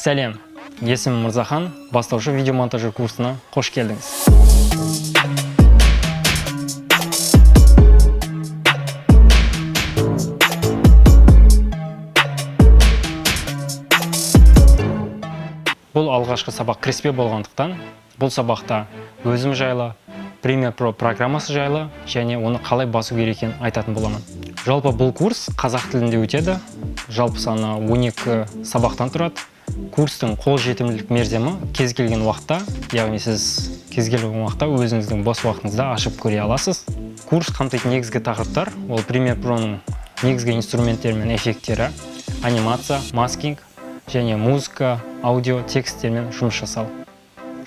Сәлем, есімім Мырзахан. Бастаушы видеомонтажер курсына қош келдіңіз. Бұл алғашқы сабақ кіріспе болғандықтан, бұл сабақта өзім жайлы, Premiere Pro программасы жайлы және оны қалай басу керек екенін айтатын боламын. Жалпы, бұл курс қазақ тілінде өтеді. Жалпы саны 12 сабақтан тұрады. Курстың қолжетімділік мерзімі кез келген уақытта, яғни сіз кез келген уақытта өзіңіздің бос уақытыңызда ашып көре аласыз. Курс қамтитын негізгі тақырыптар: ол Premiere Pro'ның негізгі инструменттері мен эффекттері, анимация, маскинг және музыка, аудио, тексттермен жұмыс жасау.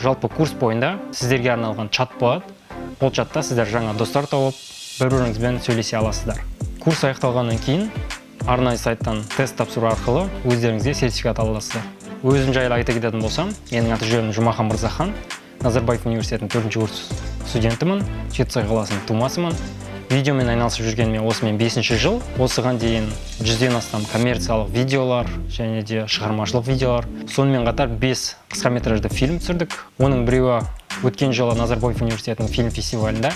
Жалпы, курс бойында сіздерге арналған чат болады. Ол чатта сіздер жаңа достар тауып, бір біріңізбен сөйлесе аласыздар. Курс аяқталғаннан кейін арнайы сайттан тест тапсыру арқылы өздеріңізге сертификат ала аласыздар. Өзім жайлы айта кететін болсам, менің аты жөнім Жұмахан Мырзахан. Назарбаев университетінің төртінші курс студентімін, Жетісай қаласының тумасымын. Видеомен айналысып жүргеніме осымен бесінші жыл. Осыған дейін 100-ден астам коммерциялық видеолар және де шығармашылық видеолар, сонымен қатар бес қысқаметражды фильм түсірдік. Оның біреуі өткен жылы Назарбаев университетінің фильм фестивалінде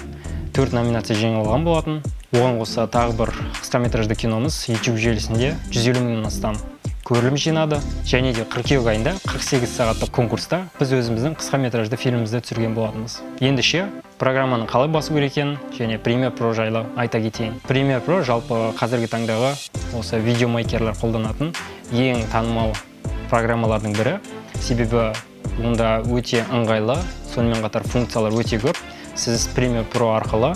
төрт номинация жеңіп алған болатын. Оған қоса тағы бір қысқаметражды киномыз YouTube желісінде 150 мыңнан астам көрілім жинады. Және де қыркүйек айында 48 сағаттық конкурста біз өзіміздің қысқаметражды фильмімізді түсірген болатынбыз. Ендеше, программаны қалай басу керек екенін және Premiere Pro жайлы айта кетейін. Premiere Pro жалпы қазіргі таңдағы осы видеомейкерлер қолданатын ең танымал программалардың бірі, себебі онда өте ыңғайлы, сонымен қатар функциялар өте көп. Сіз Premiere Pro арқылы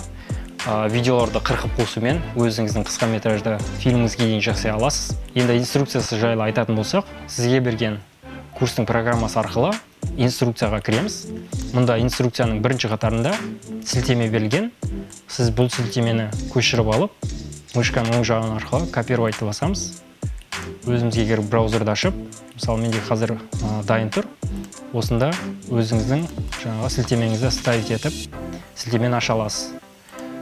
видеоларды қырқып қосумен өзіңіздің қысқа метражды фильміңізге дейін жасай аласыз. Енді инструкциясы жайлы айтатын болсақ, сізге берген курстың программасы арқылы инструкцияға кіреміз. Мұнда инструкцияның бірінші қатарында сілтеме берілген. Сіз бұл сілтемені көшіріп алып, мышканың оң жағын арқылы «Копировать» басамыз. Өзімізге керек браузерді ашып, мысалы, менде қазір дайын тұр, осында өзіңіздің жаңағы сілтемеңізді ставить етіп, сілтемені аша аласыз.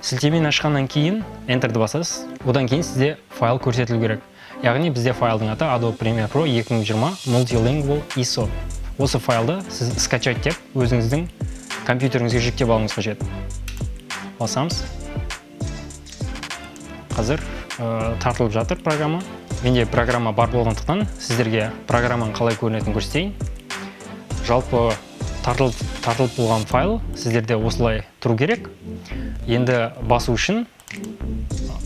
Сілтемені ашқаннан кейін Enterді басасыз. Одан кейін сізде файл көрсетілу керек, яғни бізде файлдың аты Adobe Premiere Pro 2020 Multilingual ISO. Осы файлды сіз «Скачать» деп өзіңіздің компьютеріңізге жүктеп алуыңыз қажет. Басамыз. Қазір тартылып жатыр программа. Менде программа бар болғандықтан, сіздерге программаның қалай көрінетінін көрсетейін. Жалпы, тартылып болған файл сіздерде осылай тұру керек. Енді басу үшін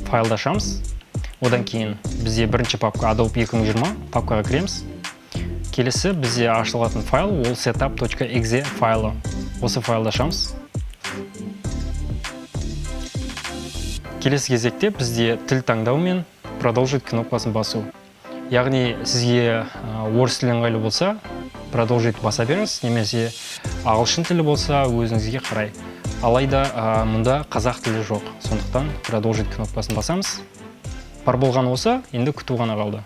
файлды ашамыз. Одан кейін бізде бірінші папка Adobe 2020, папкаға кіреміз. Келесі бізде ашылатын файл ол setup.exe файлы. Осы файлды ашамыз. Келесі кезекте бізде тіл таңдау мен «Продолжить» кнопкасын басу. Яғни сізге орыс тілі ыңғайлы болса, «Продолжить» баса беріңіз немесе ағылшын тілі болса, өзіңізге қарай. Алайда мұнда қазақ тілі жоқ, сондықтан «Продолжить» кнопкасын басамыз. Бар болған осы, енді күту ғана қалды.